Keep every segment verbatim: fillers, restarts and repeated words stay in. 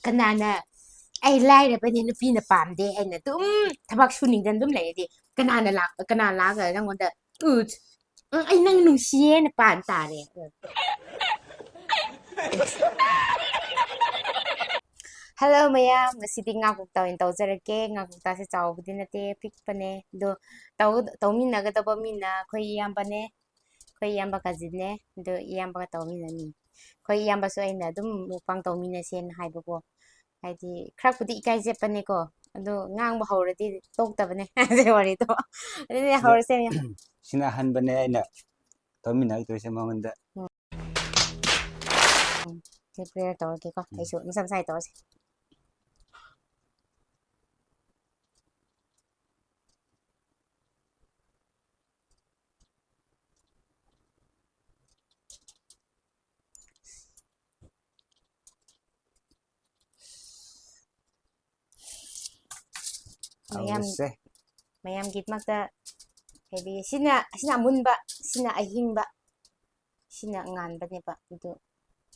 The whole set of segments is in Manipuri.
ꯀꯅꯥꯅ "ꯑꯩ ꯂꯥꯏꯔꯕꯅꯤ, ꯅꯨꯄꯤꯅ ꯄꯥꯝꯗꯦ" ꯍꯥꯏꯅ ꯑꯗꯨꯝ ꯊꯕꯛ ꯁꯨꯅꯤꯡꯗꯅ ꯑꯗꯨꯝ ꯂꯩꯔꯗꯤ, ꯀꯅꯥꯅ ꯂꯥꯛ-, ꯀꯅꯥ ꯂꯥꯛꯑꯒ ꯅꯪꯉꯣꯟꯗ "ꯎꯠ, ꯎꯝ, ꯑꯩ ꯅꯪ ꯅꯨꯡꯁꯤꯌꯦꯅ" ꯄꯥꯟ ꯇꯥꯔꯦ? ꯎꯝ꯫ Hello ꯃꯌꯥꯝ, ꯉꯁꯤꯗꯤ ꯉꯥ ꯀꯧꯇꯥ ꯑꯣꯏꯅ ꯇꯧꯖꯔꯛꯀꯦ꯫ ꯉꯥ ꯀꯧꯇꯥꯁꯦ ꯆꯥꯎꯕꯗꯤ ꯅꯠꯇꯦ, ꯄꯤꯛꯄꯅꯦ꯫ ꯑꯗꯣ ꯇꯧ-, ꯇꯧꯃꯤꯟꯅꯒꯗꯕ ꯃꯤꯅ ꯑꯩꯈꯣꯏ ꯏꯌꯥꯝꯕꯅꯦ, ꯑꯩꯈꯣꯏ ꯏꯌꯥꯝꯕ cousinꯅꯦ꯫ ꯑꯗꯣ ꯏꯌꯥꯝꯕꯒ ꯇꯧꯃꯤꯟꯅꯅꯤ꯫ ꯑꯩꯈꯣꯏ ꯏꯌꯥꯝꯕꯁꯨ ꯑꯩꯅ ꯑꯗꯨꯝ mukbang ꯇꯧꯃꯤꯟꯅꯁꯦꯅ ꯍꯥꯏꯕꯀꯣ꯫ ꯍꯥꯏꯗꯤ ꯈꯔꯕꯨꯗꯤ ꯏꯀꯥꯏ ꯆꯠꯄꯅꯦꯀꯣ, ꯑꯗꯣ ꯉꯥꯡꯕ ꯍꯧꯔꯗꯤ ꯇꯣꯛꯇꯕꯅꯦ꯫ ꯁꯤ ꯋꯥꯔꯤꯗꯣ꯫ ꯑꯗꯨꯗꯤ ꯁꯤꯅ, ꯍꯧꯔꯁꯦ ꯃꯌꯥꯝ꯫ ꯁꯤꯅ ꯑꯍꯥꯟꯕꯅꯦ ꯑꯩꯅ ꯇꯧꯃꯤꯟꯅꯔꯛꯇꯣꯏꯁꯦ ꯃꯉꯣꯟꯗ꯫ ꯎꯝ꯫ ꯁꯤ clear ꯇꯧꯔꯒꯦꯀꯣ꯫ ꯎꯝ꯫ ꯑꯩꯁꯨ ꯃꯁꯥ ꯃꯁꯥꯒꯤ ꯇꯧꯔꯁꯦ꯫ ꯃꯌꯥꯝ-, ꯍꯧꯔꯁꯦ꯫ ꯃꯌꯥꯝꯒꯤꯗꯃꯛꯇ ꯍꯥꯏꯕꯤꯒꯦ꯫ ꯁꯤꯅ, ꯁꯤꯅ ꯑꯃꯨꯟꯕ, ꯁꯤꯅ ꯑꯍꯤꯡꯕ, ꯁꯤꯅ ꯉꯥꯟꯕꯅꯦꯕ꯫ ꯑꯗꯨ,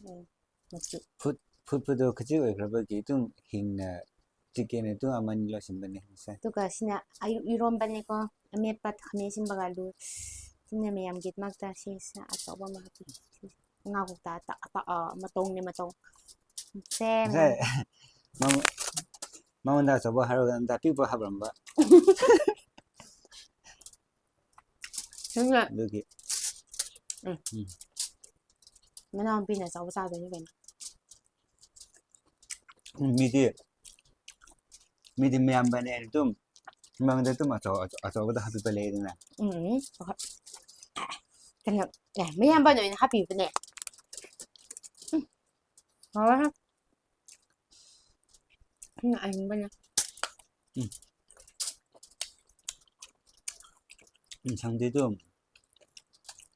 ꯎꯝ, ꯃꯆꯨ꯫ ꯐꯨꯠ-, ꯐꯨꯠꯄꯗꯣ ꯈꯖꯤꯛ ꯑꯣꯏꯈ꯭ꯔꯕꯒꯤ ꯑꯗꯨꯝ ꯍꯤꯡꯅ ꯆꯤꯛꯀꯦꯅ ꯑꯗꯨꯝ ꯑꯃꯅꯤ ꯂꯧꯁꯤꯟꯕꯅꯦ ꯉꯁꯥꯏ꯫ ꯑꯗꯨꯒ ꯁꯤꯅ ꯑꯌꯨꯛ ꯏꯔꯣꯝꯕꯅꯦꯀꯣ, ꯑꯃꯦꯠꯄ ꯈꯥꯃꯦꯟ ꯑꯁꯤꯟꯕꯒ ꯑꯂꯨ꯫ ꯁꯤꯅ ꯃꯌꯥꯝꯒꯤꯗꯃꯛꯇ ꯁꯤꯁꯤꯅ ꯑꯆꯧꯕ ꯑꯃ ꯍꯥꯞꯄꯤ꯫ ꯉꯥ ꯀꯧꯇꯥ ꯑꯇ-, ꯑꯇ-, ꯑ, ꯃꯇꯣꯡꯅꯦ, ꯃꯇꯣꯡ꯫ ꯁꯦ, ꯉꯁꯥꯏ ꯃꯌꯥꯝ꯫ ꯃꯉꯣꯟ-, ꯃꯉꯣꯟꯗ ꯑꯆꯧꯕ ꯍꯥꯏꯔꯒ ꯅꯪꯗ ꯑꯄꯤꯛꯄ ꯍꯥꯞꯂꯝꯕ꯫ ꯁꯤꯅ ꯑꯗꯨꯒꯤ꯫ ꯎꯝ꯫ ꯎꯝ꯫ ꯃꯅꯥꯎꯅꯨꯄꯤꯅ ꯑꯆꯧꯕ ꯆꯥꯗꯣꯏꯅꯤ ꯀꯩꯅꯣ꯫ ꯎꯝ, ꯃꯤꯗꯤ, ꯃꯤꯗꯤ ꯃꯌꯥꯝꯕꯅꯦ ꯑꯗꯨꯝ ꯃꯃꯥꯡꯗ ꯑꯗꯨꯝ ꯑꯆꯧ-, ꯑꯆꯧ-, ꯑꯆꯧꯕꯗ ꯍꯥꯞꯄꯤꯕ ꯂꯩꯗꯅ꯫ ꯎꯝ, ꯍꯣꯏ꯫ ꯀꯩꯅꯣ, ꯑꯦ, ꯃꯌꯥꯝꯕꯅ ꯑꯣꯏꯅ ꯍꯥꯞꯄꯤꯕꯅꯦ꯫ ꯎꯝ, ꯍꯥꯎꯔꯦ꯫ ꯎꯝ, ꯑꯍꯤꯡꯕꯅꯦ꯫ ꯎꯝ꯫ ꯏꯟꯁꯥꯡꯗꯤ ꯑꯗꯨꯝ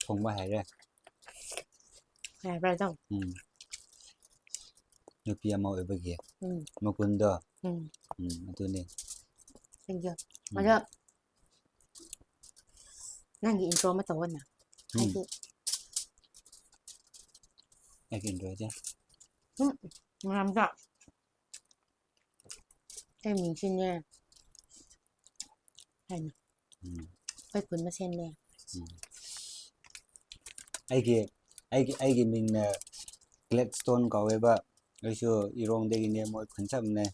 ꯊꯣꯡꯕ ꯍꯩꯔꯦ꯫ ꯍꯩꯕ꯭ꯔꯥ ꯑꯗꯨꯝ? ꯎꯝ꯫ ꯅꯨꯄꯤ ꯑꯃ ꯑꯣꯏꯕꯒꯤ ꯎꯝ꯫ ꯃꯒꯨꯟꯗꯣ꯫ ꯎꯝ꯫ ꯎꯝ, ꯑꯗꯨꯅꯦ꯫ Thank you꯫ ꯎꯝ꯫ ꯑꯗꯣ ꯅꯪꯒꯤ intro ꯑꯃ ꯇꯧꯑꯣꯅ꯫ ꯎꯝ꯫ ꯍꯥꯏꯗꯤ ꯑꯩꯒꯤ intro ꯁꯦ? ꯎꯝ, ꯃꯌꯥꯝꯗ꯫ ꯑꯩ ꯃꯤꯡꯁꯤꯅꯦ ꯍꯥꯏꯅ ꯎꯝ, ꯑꯩꯈꯣꯏ ꯈꯨꯟ ꯃꯁꯦꯟꯅꯦ꯫ ꯎꯝ꯫ ꯑꯩꯒꯤ ꯑꯩꯒꯤ ꯑꯩꯒꯤ ꯃꯤꯡꯅ ꯒ꯭ꯂꯦꯠꯁꯇꯣꯟ ꯀꯧꯋꯦꯕ꯫ ꯑꯩꯁꯨ ꯏꯔꯣꯡꯗꯒꯤꯅꯦ, ꯃꯣꯏ ꯈꯨꯟ ꯆꯞ ꯃꯥꯟꯅꯩ꯫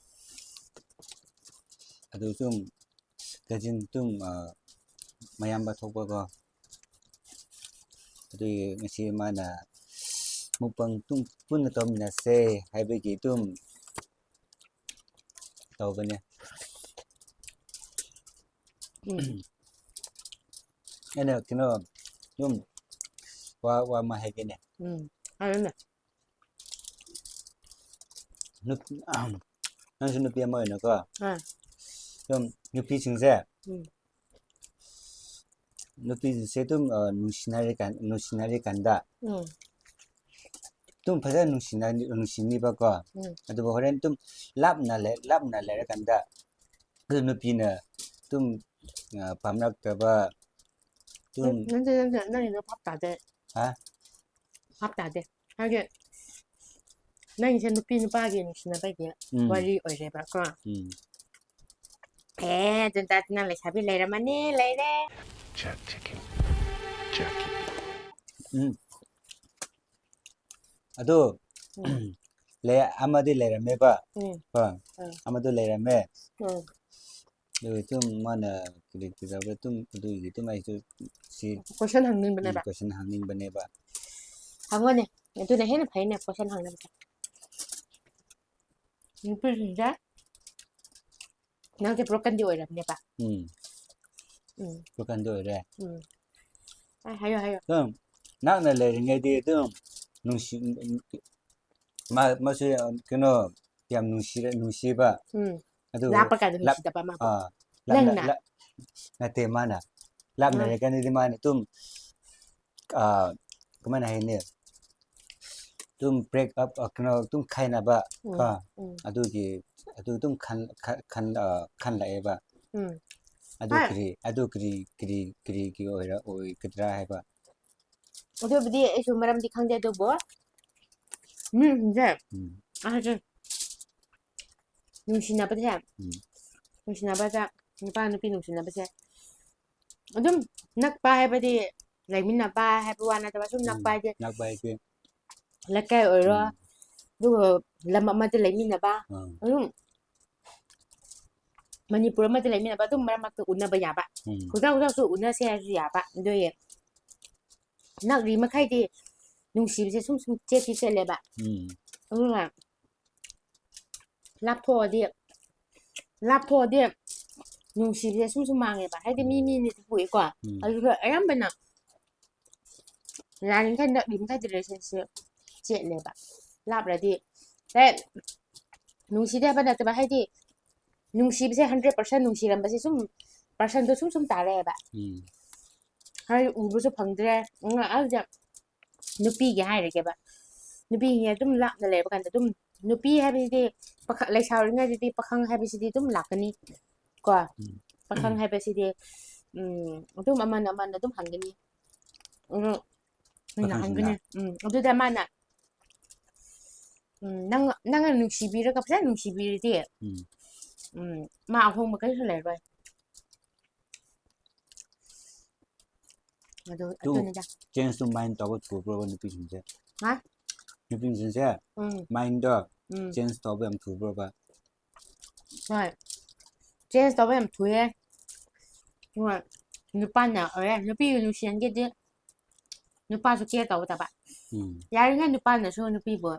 ꯑꯗꯨ ꯁꯨꯝ ꯀꯖꯤꯟ ꯇꯨꯝ ꯃꯌꯥꯝꯕ ꯊꯣꯛꯄꯀꯣ꯫ ꯑꯗꯨꯒꯤ ꯉꯁꯤ ꯃꯥꯅ ꯃꯨꯛꯕꯥꯡ ꯇꯨꯝ ꯄꯨꯟꯅ ꯇꯧꯃꯤꯟꯅꯁꯦ ꯍꯥꯏꯕꯒꯤ ꯑꯗꯨꯝ ꯇꯧꯕꯅꯦ꯫ ꯎꯝ ꯑꯩꯅ ꯀꯩꯅꯣ ꯑꯗꯨꯝ ꯋꯥ ꯋꯥ ꯑꯃ ꯍꯥꯏꯒꯦꯅꯦ꯫ ꯎꯝ ꯍꯥꯏꯌꯨꯅꯦ꯫ ꯅꯨꯞ- ꯅꯪꯁꯨ ꯅꯨꯄꯤ ꯑꯃ ꯑꯣꯏꯅꯀꯣ, ꯑꯥ ꯑꯗꯨꯝ ꯅꯨꯄꯤꯁꯤꯡꯁꯦ ꯎꯝ ꯅꯨꯄꯤꯁꯤꯡꯁꯦ ꯑꯗꯨꯝ ꯅꯨꯡꯁꯤꯅꯔꯤꯀꯥꯟ ꯅꯨꯡꯁꯤꯅꯔꯤꯀꯥꯟꯗ ꯎꯝ ꯑꯗꯨꯝ ꯐꯖꯅ ꯅꯨꯡꯁꯤꯅ ꯅꯨꯡꯁꯤꯅꯤꯕꯀꯣ꯫ ꯎꯝ ꯑꯗꯨꯕꯨ ꯍꯣꯔꯦꯟ ꯑꯗꯨꯝ ꯂꯥꯞꯅ ꯂꯩ ꯂꯥꯞꯅ ꯂꯩꯔꯀꯥꯟꯗ ꯑꯗꯨ ꯅꯨꯄꯤꯅ ꯑꯗꯨꯝ ꯄꯥꯝꯂꯛꯇꯕ ꯑꯗꯨꯝ ꯅꯪ ꯅꯪ ꯅꯪꯒꯤꯗꯣ ꯚꯥꯞ ꯇꯥꯗꯦ꯫ ꯍꯥ? ꯚꯥꯞ ꯇꯥꯗꯦ꯫ ꯍꯥꯏꯗꯤ ꯅꯪꯒꯤꯁꯦ ꯅꯨꯄꯤ ꯅꯨꯄꯥꯒꯤ ꯅꯨꯡꯁꯤꯅꯕꯒꯤ ꯎꯝ ꯋꯥꯔꯤ ꯑꯣꯏꯔꯦꯕꯀꯣ꯫ ꯎꯝ ꯑꯦ ꯑꯗꯨ ꯇꯥꯗꯤ ꯅꯪ ꯂꯩꯁꯥꯕꯤ ꯂꯩꯔꯝꯃꯅꯤ꯫ ꯂꯩꯔꯦ꯫ Jack checking. Jack it. ꯎꯝ ꯑꯗꯨ ꯎꯝ ꯂꯩ ꯑꯃꯗꯤ ꯂꯩꯔꯝꯃꯦꯕ꯫ ꯎꯝ ꯀꯣ ꯎꯝ ꯑꯃꯗꯨ ꯂꯩꯔꯝꯃꯦ꯫ ꯎꯝ ꯑꯗꯨꯒ ꯑꯗꯨꯝ ꯃꯥꯅ ꯀꯔꯤ ꯀꯔꯤꯗꯧꯕ ꯑꯗꯨꯝ ꯑꯗꯨꯒꯤ ꯑꯗꯨꯝ ꯑꯩꯁꯨ ꯁꯤ ꯀꯣꯏꯁꯟ ꯍꯪꯅꯤꯡꯕꯅꯦꯕ꯫ ꯀꯣꯏꯁꯟ ꯍꯪꯅꯤꯡꯕꯅꯦꯕ꯫ ꯍꯪꯉꯣꯅꯦ꯫ ꯑꯗꯨꯅ ꯍꯦꯟꯅ ꯐꯩꯅꯦ ꯀꯣꯏꯁꯟ ꯍꯪꯅꯕꯁꯦ꯫ ꯅꯨꯄꯤꯁꯤꯡꯁꯦ ꯅꯪꯁꯦ ꯕ꯭ꯔꯣꯀꯟꯗꯤ ꯑꯣꯏꯔꯝꯅꯦꯕ꯫ ꯎꯝ ꯎꯝ ꯕ꯭ꯔꯣꯀꯟꯗꯤ ꯑꯣꯏꯔꯦ꯫ ꯎꯝ ꯑꯩ ꯍꯥꯏꯌꯣ ꯍꯥꯏꯌꯣ꯫ ꯑꯗꯨꯝ ꯅꯛꯅ ꯂꯩꯔꯤꯉꯩꯗꯤ ꯑꯗꯨꯝ ꯅꯨꯡꯁꯤ ꯃꯥ ꯃꯥꯁꯨ ꯌꯥꯝ ꯀꯩꯅꯣ ꯌꯥꯝ ꯅꯨꯡꯁꯤꯔ ꯅꯨꯡꯁꯤꯕ꯫ ꯎꯝ ꯑꯗꯨꯕꯨ ꯂꯥꯞꯄ ꯀꯥꯟꯗ ꯂꯥꯞ- ꯅꯨꯡꯁꯤꯗꯕ ꯑꯃꯕꯨ꯫ ꯑꯥ, ꯂꯥꯞꯅ- ꯅꯪꯅ? ꯂꯥꯞ- ꯅꯠꯇꯦ ꯃꯥꯅ ꯂꯥꯞꯅ ꯎꯝ ꯂꯩꯔꯀꯥꯟꯗꯗꯤ ꯃꯥꯅ ꯑꯗꯨꯝ ꯑꯥ, ꯀꯃꯥꯏꯅ ꯍꯥꯏꯅꯤ ꯑꯗꯨꯝ ꯕ꯭ꯔꯦꯛ ꯑꯞ ꯀꯩꯅꯣ ꯑꯗꯨꯝ ꯈꯥꯏꯅꯕ ꯎꯝ ꯀꯣ ꯎꯝ ꯑꯗꯨꯒꯤ ꯑꯗꯨ ꯑꯗꯨꯝ ꯈꯟ ꯈꯟ ꯑꯥ, ꯈꯟꯂꯛꯑꯦꯕ꯫ ꯎꯝ ꯑꯗꯨ ꯍꯣꯏ꯫ ꯀꯔꯤ ꯑꯗꯨ ꯀꯔꯤ ꯀꯔꯤ ꯀꯔꯤꯒꯤ ꯑꯣꯏꯔ ꯑꯣꯏꯒꯗ꯭ꯔꯥ ꯍꯥꯏꯕ꯫ ꯑꯗꯨꯕꯨꯗꯤ ꯑꯩꯁꯨ ꯃꯔꯝꯗꯤ ꯈꯪꯗꯦ ꯑꯗꯨꯕꯨ ꯃꯤꯁꯤꯡꯁꯦ ꯎꯝ ꯑꯩꯁꯦ ꯅꯨꯡꯁꯤꯅꯕꯁꯦ, ꯎꯝ. ꯅꯨꯡꯁꯤꯅꯕꯗ, ꯅꯨꯄꯥ ꯅꯨꯄꯤ ꯅꯨꯡꯁꯤꯅꯕꯁꯦ ꯑꯗꯨꯝ ꯅꯛꯄ ꯍꯥꯏꯕꯗꯤ ꯂꯩꯃꯤꯟꯅꯕ ꯍꯥꯏꯕ ꯋꯥ ꯅꯠꯇꯕ, ꯁꯨꯝ ꯅꯛꯄ ꯍꯥꯏꯗꯤ ꯅꯛꯄ ꯍꯥꯏꯗꯤ ꯂꯩꯀꯥꯏ ꯑꯣꯏꯔꯣ, ꯎꯝ. ꯑꯗꯨꯒ ꯂꯝ ꯑꯃꯗ ꯂꯩꯃꯤꯟꯅꯕ, ꯑꯥ. ꯑꯗꯨꯝ ꯃꯅꯤꯄꯨꯔ ꯑꯃꯗ ꯂꯩꯃꯤꯟꯅꯕ, ꯑꯗꯨꯝ ꯃꯔꯛ ꯃꯔꯛꯇ ꯎꯅꯕ ꯌꯥꯕ, ꯎꯝ. ꯈꯨꯗꯛ ꯈꯨꯗꯛꯁꯨ ꯎꯅꯁꯦ ꯍꯥꯏꯔꯁꯨ ꯌꯥꯕ꯫ ꯑꯗꯨꯒꯤ ꯅꯛꯂꯤ ꯃꯈꯩꯗꯤ ꯅꯨꯡꯁꯤꯕꯁꯦ ꯁꯨꯝ ꯁꯨꯝ ꯆꯦꯠꯇꯤ ꯆꯦꯠꯂꯦꯕ꯫ ꯎꯝ. ꯑꯗꯨꯒ ꯂꯥꯞꯊꯣꯛꯑꯗꯤ, ꯂꯥꯞꯊꯣꯛꯑꯗꯤ ꯅꯨꯡꯁꯤꯕꯁꯦ ꯁꯨꯝ ꯁꯨꯝ ꯃꯥꯡꯉꯦꯕ꯫ ꯍꯥꯏꯗꯤ ꯃꯤ ꯃꯤꯅꯤꯗꯤ ꯄꯣꯛꯏꯀꯣ, ꯎꯝ. ꯑꯗꯨꯒ ꯑꯌꯥꯝꯕꯅ ꯌꯥꯔꯤꯃꯈꯩ ꯅꯛꯂꯤ ꯃꯈꯩꯗꯤ relationship ꯆꯦꯠꯂꯦꯕ꯫ ꯂꯥꯞꯂꯗꯤ ꯍꯦꯛ ꯅꯨꯡꯁꯤꯗꯦ ꯍꯥꯏꯕ ꯅꯠꯇꯕ, ꯍꯥꯏꯗꯤ ꯅꯨꯡꯁꯤꯕꯁꯦ hundred percent ꯅꯨꯡꯁꯤꯔꯝꯕꯁꯦ ꯁꯨꯝ percentꯗꯣ ꯁꯨꯝ ꯁꯨꯝ ꯇꯥꯔꯛꯑꯦꯕ꯫ ꯎꯝ. ꯍꯥꯏꯗꯤ ꯎꯕꯁꯨ ꯐꯪꯗ꯭ꯔꯦ꯫ ꯎꯝ, ꯑꯗꯨꯗ ꯅꯨꯄꯤꯒꯤ ꯍꯥꯏꯔꯒꯦꯕ, ꯅꯨꯄꯤꯒꯤ ꯑꯗꯨꯝ ꯂꯥꯞꯅ ꯂꯩꯕ ꯀꯥꯟꯗ ꯑꯗꯨꯝ, ꯅꯨꯄꯤ ꯍꯥꯏꯕꯁꯤꯗꯤ ꯄꯥꯈꯪ, ꯂꯩꯁꯥ ꯑꯣꯏꯔꯤꯉꯩꯗꯗꯤ ꯄꯥꯈꯪ ꯍꯥꯏꯕꯁꯤꯗꯤ ꯑꯗꯨꯝ ꯂꯥꯛꯀꯅꯤ ꯀꯣ꯫ ꯎꯝ. ꯄꯥꯈꯪ ꯍꯥꯏꯕꯁꯤꯗꯤ ꯎꯝ, ꯑꯗꯨꯝ ꯑꯃꯅ ꯑꯃꯅ ꯑꯗꯨꯝ ꯍꯪꯒꯅꯤ꯫ ꯎꯝ, ꯑꯩꯅ ꯄꯥꯈꯪꯁꯤꯡꯅ? ꯍꯪꯒꯅꯤ꯫ ꯎꯝ, ꯑꯗꯨꯗ ꯃꯥꯅ ꯎꯝ, ꯅꯪ, ꯅꯪꯅ ꯅꯨꯡꯁꯤꯕꯤꯔꯒ ꯐꯖꯅ ꯅꯨꯡꯁꯤꯕꯤꯔꯗꯤ ꯎꯝ. ꯎꯝ, ꯃꯥ ꯑꯍꯣꯡꯕ ꯀꯔꯤꯁꯨ ꯂꯩꯔꯣꯏ꯫ ꯑꯗꯨ, ꯇꯨ. ꯑꯗꯨꯅꯤꯗ꯫ Change to mind ꯇꯧꯕ ꯊꯨꯕ꯭ꯔꯣꯕ ꯅꯨꯄꯤꯁꯤꯡꯁꯦ? ꯍꯥ? ꯅꯨꯄꯤꯁꯤꯡꯁꯦ ꯎꯝ, mindꯗꯣ ꯎꯝ, change ꯇꯧꯕ ꯌꯥꯝ ꯊꯨꯕ꯭ꯔꯣꯕ? ꯍꯣꯏ꯫ Change ꯇꯧꯕ ꯌꯥꯝ ꯊꯨꯏꯌꯦ꯫ ꯍꯣꯏ꯫ ꯅꯨꯄꯥꯅ ꯑꯣꯏꯔꯦ, ꯅꯨꯄꯤꯒꯤ ꯅꯨꯡꯁꯤꯅꯒꯦꯗꯤ ꯅꯨꯄꯥꯁꯨ care ꯇꯧꯒꯗꯕ꯫ ꯎꯝ. ꯌꯥꯔꯤꯉꯩ ꯅꯨꯄꯥꯅꯁꯨ ꯅꯨꯄꯤꯕꯨ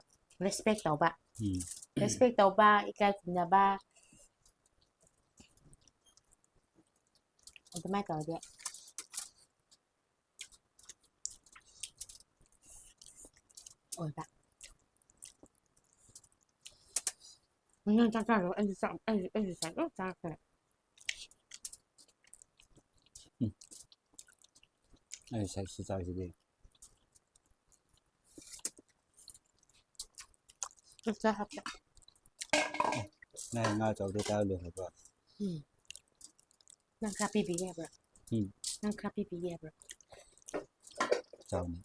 respect ꯇꯧꯕ꯫ ꯎꯝ. Respect ꯇꯧꯕ, ꯏꯀꯥꯏ ꯈꯨꯝꯅꯕ꯫ ꯑꯗꯨꯃꯥꯏꯅ ꯇꯧꯔꯗꯤ ꯑꯣꯏꯕ꯫ ꯅꯪ ꯆꯥꯛ ꯆꯥꯔꯣ, ꯑꯩꯁꯨ ꯆꯥꯛ, ꯑꯩꯁꯨ, ꯑꯩꯁꯨ ꯆꯥꯛ ꯂꯣꯏ ꯆꯥꯈ꯭ꯔꯦ꯫ ꯑꯩ ꯁꯛꯁꯤ ꯆꯥꯛꯁꯤꯗꯤ꯫ ꯆꯥꯛ ꯆꯥ ꯍꯥꯞꯄꯦ꯫ ꯅꯪ ꯉꯥ ꯆꯧꯗꯣ ꯆꯥ ꯂꯣꯏꯈ꯭ꯔꯕ꯭ꯔꯣ? ꯎꯝ꯫ ꯅꯪ ꯈꯔ ꯄꯤꯕꯤꯒꯦ ꯍꯥꯏꯕ꯭ꯔꯣ? ꯎꯝ. ꯅꯪ ꯈꯔ ꯄꯤꯕꯤꯒꯦ ꯍꯥꯏꯕ꯭ꯔꯣ? ꯆꯥꯎꯅꯦ꯫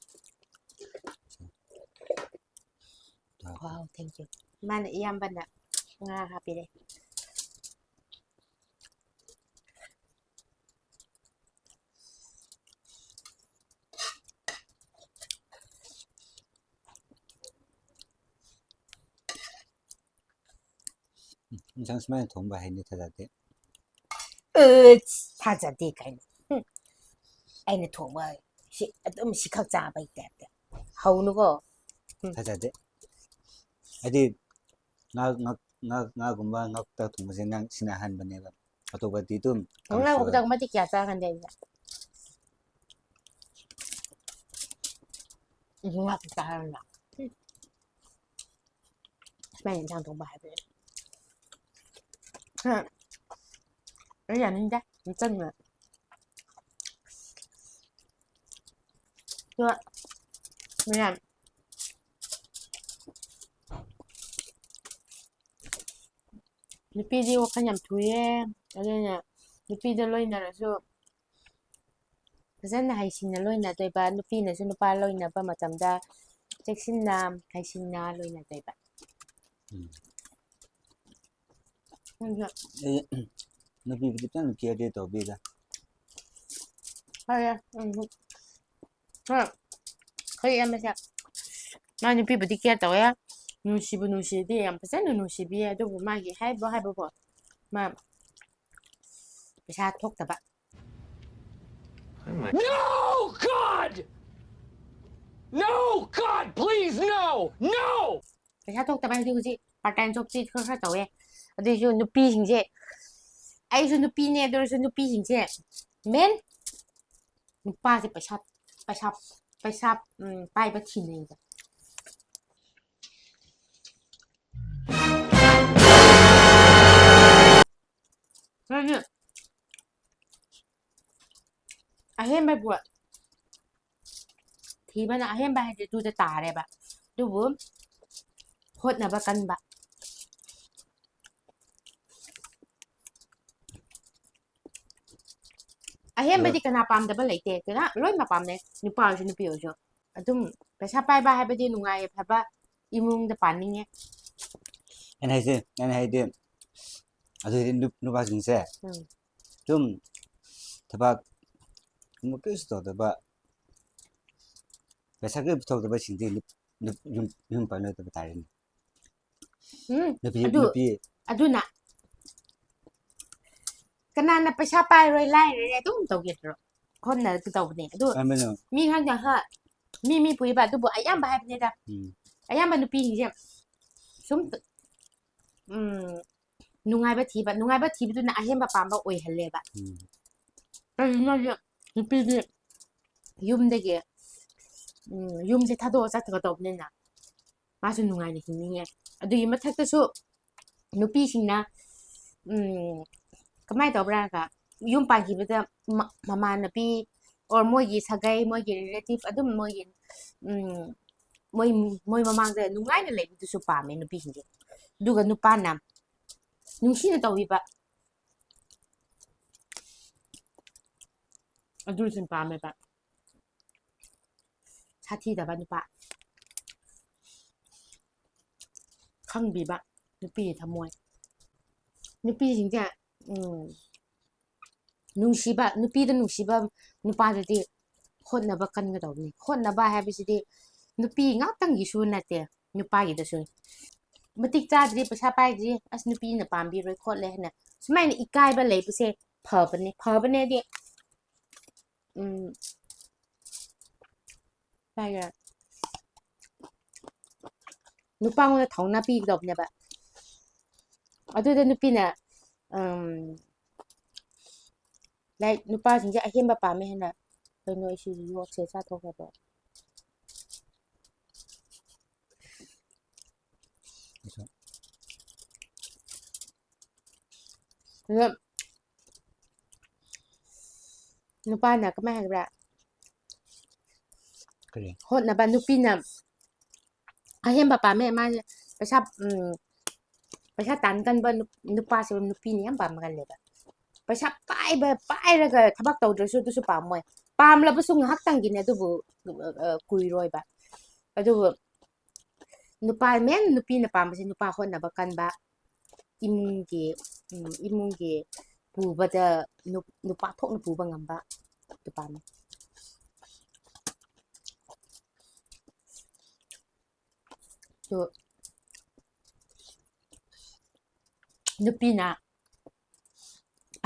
Wow, thank you. ꯃꯥꯅ ꯏꯌꯥꯝꯕꯅ ꯉꯥ ꯍꯥꯞꯄꯤꯔꯦ꯫ ꯏꯟꯁꯥꯡ ꯁꯨꯃꯥꯏꯅ ꯊꯣꯡꯕ ꯍꯩꯅꯤ ꯊꯥꯖꯗꯦ꯫ ꯑꯁ, ꯊꯥꯖꯗꯦ ꯀꯥꯏꯅ꯫ ꯍꯨꯝ. ꯑꯩꯅ ꯊꯣꯡꯕ ꯁꯤ ꯑꯗꯨꯝ ꯁꯤꯈꯛ ꯆꯥꯕꯩ ꯇꯥꯏꯞꯇ꯫ ꯍꯧꯅꯨꯀꯣ꯫ ꯊꯥꯖꯗꯦ꯫ ꯍꯥꯏꯗꯤ ꯉꯥ, ꯉꯥ, ꯉꯥ, ꯉꯥꯒꯨꯝꯕ ꯉꯥ ꯀꯧꯇꯥ ꯊꯣꯡꯕꯁꯦ ꯅꯪ ꯁꯤꯅ ꯑꯍꯥꯟꯕꯅꯦꯕ꯫ ꯑꯇꯣꯞꯄꯗꯤ ꯑꯗꯨꯝ ꯉꯥ ꯀꯥꯡꯁꯣꯏ꯫ ꯀꯧꯇꯥꯒꯨꯝꯕꯗꯤ ꯀꯌꯥ ꯆꯥꯒꯟꯗꯦ ꯑꯩꯗꯤ꯫ ꯎꯝ, ꯉꯥ ꯀꯧꯇꯥ ꯍꯥꯏꯔꯒ꯫ ꯎꯝ. ꯁꯨꯃꯥꯏꯅ ꯏꯟꯁꯥꯡ ꯊꯣꯡꯕ ꯍꯥꯏꯕꯅꯦ꯫ ꯍꯥ. ꯑꯩ ꯌꯥꯅꯤꯡꯗꯦ꯫ ꯌꯥꯝ ꯆꯪꯉꯦ꯫ ꯑꯗꯣ ꯃꯌꯥꯝ, ꯅꯨꯄꯤꯗꯤ ꯋꯥꯈꯜ ꯌꯥꯝ ꯊꯨꯏꯌꯦ꯫ ꯑꯗꯨꯅ ꯅꯨꯄꯤꯗ ꯂꯣꯏꯅꯔꯁꯨ ꯐꯖꯅ ꯍꯩꯁꯤꯡꯅ ꯂꯣꯏꯅꯗꯣꯏꯕ, ꯅꯨꯄꯤꯅꯁꯨ ꯅꯨꯄꯥ ꯂꯣꯏꯅꯕ ꯃꯇꯝꯗ ꯆꯦꯛꯁꯤꯟꯅ, ꯍꯩꯁꯤꯡꯅ ꯂꯣꯏꯅꯗꯣꯏꯕ꯫ ꯎꯝ. ꯑꯗꯨ ꯑꯩ ꯅꯨꯄꯤꯕꯨꯗꯤ ꯐꯖꯅ ꯀꯦꯌꯔꯗꯤ ꯇꯧꯕꯤꯗ꯫ ꯐꯔꯦ꯫ ꯎꯝ. ꯍꯣꯏ. ꯑꯩꯈꯣꯏ ꯏꯌꯥꯝꯕꯁꯦ ꯃꯥ ꯅꯨꯄꯤꯕꯨꯗꯤ ꯀꯦꯌꯔ ꯇꯧꯋꯦ, ꯅꯨꯡꯁꯤꯕꯨ ꯅꯨꯡꯁꯤꯗꯤ ꯌꯥꯝ ꯐꯖꯅ ꯅꯨꯡꯁꯤꯕꯤꯌꯦ, ꯑꯗꯨꯕꯨ ꯃꯥꯒꯤ ꯍꯥꯏꯕ ꯍꯥꯏꯕꯕꯨ ꯃꯥ ꯄꯩꯁꯥ ꯊꯣꯛꯇꯕ꯫ No, God! No, God, please, no! No! ꯄꯩꯁꯥ ꯊꯣꯛꯇꯕ ꯍꯥꯏꯗꯤ ꯍꯧꯖꯤꯛ part time job ꯇꯤ ꯈꯔ ꯈꯔ ꯇꯧꯋꯦ꯫ ꯑꯗꯨꯏꯁꯨ ꯅꯨꯄꯤꯁꯤꯡꯁꯦ, ꯑꯩꯁꯨ ꯅꯨꯄꯤꯅꯦ, ꯑꯗꯨ ꯑꯣꯏꯔꯁꯨ ꯅꯨꯄꯤꯁꯤꯡꯁꯦ main ꯅꯨꯄꯥꯁꯦ ꯄꯩꯁꯥ, ꯄꯩꯁꯥ, ꯄꯩꯁꯥ, ꯎꯝ, ꯄꯥꯏꯕ ꯊꯤꯅꯩꯕ꯫ ꯍꯥꯏꯗꯤ ꯑꯍꯦꯟꯕ ꯄꯣꯠ ꯊꯤꯕꯅ ꯑꯍꯦꯟꯕ ꯍꯥꯏꯗꯤ ꯑꯗꯨꯗ ꯇꯥꯔꯦꯕ꯫ ꯑꯗꯨꯕꯨ ꯍꯣꯠꯅꯕ ꯀꯟꯕ꯫ ꯑꯍꯦꯟꯕꯗꯤ ꯀꯅꯥ ꯄꯥꯝꯗꯕ ꯂꯩꯇꯦ, ꯀꯅꯥ ꯂꯣꯏꯅꯃꯛ ꯄꯥꯝꯅꯩ, ꯅꯨꯄꯥ ꯑꯣꯏꯔꯁꯨ ꯅꯨꯄꯤ ꯑꯣꯏꯔꯁꯨ꯫ ꯑꯗꯨꯝ ꯄꯩꯁꯥ ꯄꯥꯏꯕ ꯍꯥꯏꯕꯗꯤ ꯅꯨꯡꯉꯥꯏ ꯌꯥꯏꯐꯕ ꯏꯃꯨꯡꯗ ꯄꯥꯟꯅꯤꯡꯉꯦ꯫ ꯑꯩꯅ ꯍꯥꯏꯁꯦ, ꯑꯩꯅ ꯍꯥꯏꯗꯤ, ꯑꯗꯨꯗꯤ ꯅꯨꯞ-, ꯅꯨꯄꯥꯁꯤꯡꯁꯦ ꯎꯝ꯫ ꯁꯨꯝ ꯊꯕꯛ ꯀꯨꯝꯕ ꯀꯔꯤꯁꯨ ꯇꯧꯗꯕ, ꯄꯩꯁꯥ ꯀꯔꯤ ꯄꯨꯊꯣꯛꯇꯕꯁꯤꯡꯗꯤ ꯅꯨꯞ-, ꯅꯨꯞ-, ꯌꯨꯝ, ꯌꯨꯝ ꯄꯥꯟꯂꯣꯏꯗꯕ ꯇꯥꯔꯦꯅꯦ꯫ ꯎꯝ, ꯅꯨꯄꯤ, ꯑꯗꯨ, ꯅꯨꯄꯤ ꯑꯗꯨꯅ ꯀꯅꯥꯅ ꯄꯩꯁꯥ ꯄꯥꯏꯔꯣꯏ, ꯂꯥꯏꯔꯔꯦ ꯑꯗꯨꯝ ꯇꯧꯒꯦ ꯍꯥꯏꯔꯣ? ꯍꯣꯠꯅꯔꯒ ꯇꯧꯕꯅꯦ꯫ ꯑꯗꯨ ꯑꯃꯅ ꯃꯤ ꯈꯔꯅ ꯍꯥ, ꯃꯤ ꯃꯤ ꯄꯨꯏꯕ, ꯑꯗꯨꯕꯨ ꯑꯌꯥꯝꯕ ꯍꯥꯏꯕꯅꯤꯗ꯫ ꯎꯝ꯫ ꯑꯌꯥꯝꯕ ꯅꯨꯄꯤꯁꯤꯡꯁꯦ ꯁꯨꯝ, ꯎꯝ, ꯅꯨꯡꯉꯥꯏꯕ ꯊꯤꯕ, ꯅꯨꯡꯉꯥꯏꯕ ꯊꯤꯕꯗꯨꯅ ꯑꯍꯦꯟꯕ ꯄꯥꯝꯕ ꯑꯣꯏꯍꯜꯂꯦꯕ꯫ ꯎꯝ꯫ ꯀꯔꯤꯒꯤꯅꯣ ꯍꯥꯏꯗꯤ ꯅꯨꯄꯤꯗꯤ ꯌꯨꯝꯗꯒꯤ, ꯎꯝ, ꯌꯨꯝꯁꯦ ꯊꯥꯗꯣꯛꯑ ꯆꯠꯀꯗꯧꯕꯅꯤꯅ ꯃꯥꯁꯨ ꯅꯨꯡꯉꯥꯏꯅ ꯍꯤꯡꯅꯤꯡꯉꯦ꯫ ꯑꯗꯨꯒꯤ ꯃꯊꯛꯇꯁꯨ ꯅꯨꯄꯤꯁꯤꯡꯅ, ꯎꯝ, ꯀꯃꯥꯏꯅ ꯇꯧꯕ꯭ꯔꯥ ꯍꯥꯏꯔꯒ, ꯌꯨꯝ ꯄꯥꯟꯈꯤꯕꯗ ꯃ-, ꯃꯃꯥꯟꯅꯕꯤ or ꯃꯣꯏꯒꯤ ꯁꯥꯒꯩ, ꯃꯣꯏꯒꯤ relative, ꯑꯗꯨꯝ ꯃꯣꯏꯒꯤ, ꯎꯝ, ꯃꯣꯏ, ꯃꯣꯏ ꯃꯃꯥꯡꯗ ꯅꯨꯡꯉꯥꯏꯅ ꯂꯩꯕꯗꯨꯁꯨ ꯄꯥꯝꯃꯦ ꯅꯨꯄꯤꯁꯤꯡꯁꯦ꯫ ꯑꯗꯨꯒ ꯅꯨꯄꯥꯅ ꯅꯨꯡꯁꯤꯅ ꯇꯧꯕꯤꯕ, ꯑꯗꯨꯁꯨ ꯄꯥꯝꯃꯦꯕ꯫ ꯁꯥꯊꯤꯗꯕ ꯅꯨꯄꯥ꯫ ꯈꯪꯕꯤꯕ ꯅꯨꯄꯤꯒꯤ ꯊꯃꯣꯏ꯫ ꯅꯨꯄꯤꯁꯤꯡꯁꯦ, ꯎꯝ, ꯅꯨꯡꯁꯤꯕ, ꯅꯨꯄꯤꯗ ꯅꯨꯡꯁꯤꯕ ꯅꯨꯄꯥꯗꯗꯤ ꯍꯣꯠꯅꯕ ꯀꯟꯒꯗꯧꯕꯅꯤ꯫ ꯍꯣꯠꯅꯕ ꯍꯥꯏꯕꯁꯤꯗꯤ ꯅꯨꯄꯤ ꯉꯥꯛꯇꯪꯒꯤꯁꯨ ꯅꯠꯇꯦ, ꯅꯨꯄꯥꯒꯤꯗꯁꯨ꯫ ꯃꯇꯤꯛ ꯆꯥꯗ꯭ꯔꯤ, ꯄꯩꯁꯥ ꯄꯥꯏꯗ꯭ꯔꯤ, ꯑꯁ, ꯅꯨꯄꯤꯅ ꯄꯥꯝꯕꯤꯔꯣꯏ ꯈꯣꯠꯂꯦ ꯍꯥꯏꯅ ꯁꯨꯃꯥꯏꯅ ꯏꯀꯥꯏꯕ ꯂꯩꯕꯁꯦ ꯐꯕꯅꯦ꯫ ꯐꯕꯅꯦꯗꯤ, ꯎꯝ, ꯍꯥꯏꯒꯦꯔꯥ, ꯅꯨꯄꯥꯉꯣꯟꯗ ꯊꯧꯅꯥ ꯄꯤꯒꯗꯧꯕꯅꯦꯕ꯫ ꯑꯗꯨꯗ ꯅꯨꯄꯤꯅ, ꯎꯝ, like, ꯅꯨꯄꯥꯁꯤꯡꯁꯦ ꯑꯍꯦꯟꯕ ꯄꯥꯝꯃꯦ ꯍꯥꯏꯅ, ꯀꯩꯅꯣ, ꯑꯩꯁꯤ ꯌꯣꯠꯁꯦ ꯆꯥꯊꯣꯛꯈ꯭ꯔꯕ? ꯑꯗꯣ ꯅꯨꯄꯥꯅ ꯀꯃꯥꯏ ꯍꯥꯏꯕ꯭ꯔꯥ? ꯀꯔꯤ? ꯍꯣꯠꯅꯕ, ꯅꯨꯄꯤꯅ ꯑꯍꯦꯟꯕ ꯄꯥꯝꯃꯦ꯫ ꯃꯥꯁꯦ ꯄꯩꯁꯥ, ꯎꯝ, ꯄꯩꯁꯥ ꯇꯥꯟ ꯀꯟꯕ ꯅꯨꯞ-, ꯅꯨꯄꯥꯁꯦ ꯅꯨꯄꯤꯅ ꯌꯥꯝ ꯄꯥꯝꯒꯜꯂꯦꯕ꯫ ꯄꯩꯁꯥ ꯄꯥꯏꯕ, ꯄꯥꯏꯔꯒ ꯊꯕꯛ ꯇꯧꯗ꯭ꯔꯁꯨ ꯑꯗꯨꯁꯨ ꯄꯥꯝꯃꯣꯏ꯫ ꯄꯥꯝꯂꯕꯁꯨ ꯉꯥꯏꯍꯥꯛꯇꯪꯒꯤꯅꯦ, ꯑꯗꯨꯕꯨ, ꯑ, ꯑ, ꯀꯨꯏꯔꯣꯏꯕ꯫ ꯑꯗꯨꯕꯨ ꯅꯨꯄꯥ, ꯃꯦꯟ ꯅꯨꯄꯤꯅ ꯄꯥꯝꯕꯁꯦ ꯅꯨꯄꯥ ꯍꯣꯠꯅꯕ ꯀꯟꯕ, ꯏꯃꯨꯡꯒꯤ, ꯎꯝ, ꯏꯃꯨꯡꯒꯤ ꯄꯨꯕꯗ ꯅꯨ-, ꯅꯨꯄꯥ ꯊꯣꯛꯅ ꯄꯨꯕ ꯉꯝꯕ, ꯑꯗꯨ ꯄꯥꯝꯃꯦ꯫ ꯑꯗꯨ ꯅꯨꯄꯤꯅ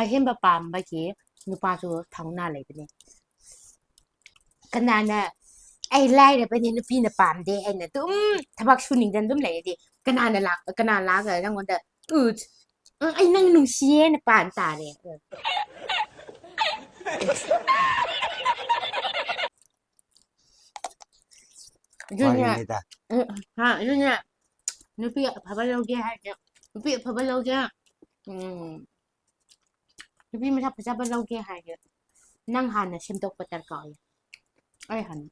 ꯑꯍꯦꯟꯕ ꯄꯥꯝꯕꯒꯤ ꯅꯨꯄꯥꯁꯨ ꯊꯧꯅꯥ ꯂꯩꯕꯅꯦ꯫ ꯀꯅꯥꯅ "ꯑꯩ ꯂꯥꯏꯔꯕꯅꯤ, ꯅꯨꯄꯤꯅ ꯄꯥꯝꯗꯦ" ꯍꯥꯏꯅ ꯑꯗꯨꯝ ꯊꯕꯛ ꯁꯨꯅꯤꯡꯗꯅ ꯑꯗꯨꯝ ꯂꯩꯔꯗꯤ, ꯀꯅꯥꯅ ꯂꯥꯛ-, ꯀꯅꯥ ꯂꯥꯛꯑꯒ ꯅꯪꯉꯣꯟꯗ, "ꯎꯠ, ꯎꯝ, ꯑꯩ ꯅꯪ ꯅꯨꯡꯁꯤꯌꯦꯅ" ꯄꯥꯟ ꯇꯥꯔꯦ? ꯎꯝ꯫ ꯑꯗꯨꯅꯦ꯫ ꯋꯥꯔꯤꯅꯤꯗ꯫ ꯎꯝ, ꯍꯥ, ꯑꯗꯨꯅꯦ꯫ ꯅꯨꯄꯤ ꯑꯐꯕ ꯂꯧꯒꯦ ꯍꯥꯏꯔꯗꯤ, ꯅꯨꯄꯤ ꯑꯐꯕ ꯂꯧꯒꯦ, ꯎꯝ, ꯅꯨꯄꯤ ꯃꯁꯛ ꯐꯖꯕ ꯂꯧꯒꯦ ꯍꯥꯏꯔꯗꯤ, ꯅꯪ ꯍꯥꯟꯅ ꯁꯦꯝꯗꯣꯛꯄ ꯗꯔꯀꯥꯔ ꯑꯣꯏ꯫ ꯑꯩ ꯍꯥꯟꯅ꯫